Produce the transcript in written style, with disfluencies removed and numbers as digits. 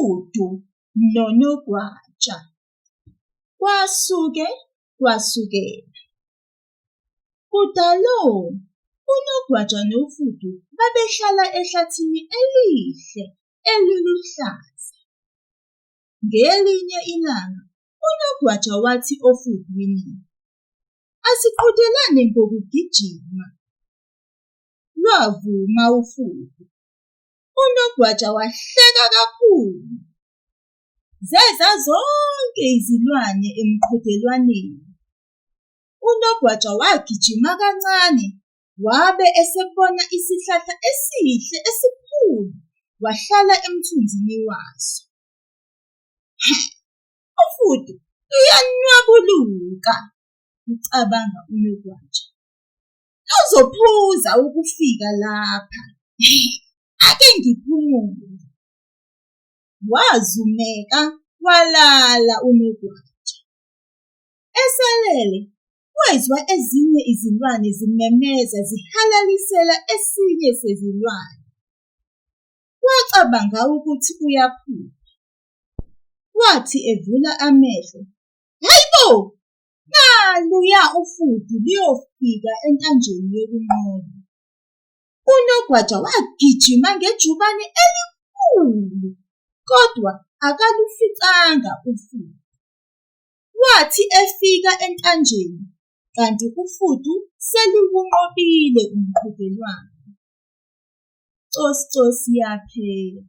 Ufudu noNogwaja. Kwasuke kwasukela. Kudalo, uNogwaja noFudu babehlala ehlathini elihle eliluhlaza. Ngelinye ilanga uNogwaja wathi ofudwini, "Asiqhudelane ngokugijima." Lwavuma ufudu. Unogwaja wahleka kakhulu. Zeza zonke izilwane emqhudelwaneni. Unogwaja wagijima kancane wabe esebona isihlahla esihle esikhulu wahlala emthunzini waso. Ufudu luyanwabuluka, kucabanga unogwaja. Luzophuza ukufika lapha. Ake ngiphumule. Wazumeka walala unogwaja. Esalele wezwa ezinye izilwane zimemeza zihalalisela esinye sezilwane. Wacabanga ukuthi uyaphupha. Wathi evula amehlo, hhayi bo! Naluya ufudu luyofika entanjeni yokunqoba. Unogwaja wagijima ngejubane elikhulu kodwa akaluficanga ufudu. Wathi efika entanjeni kanti ufudu seluwunqobile umqhudelwano. Cosi cosi yaphela.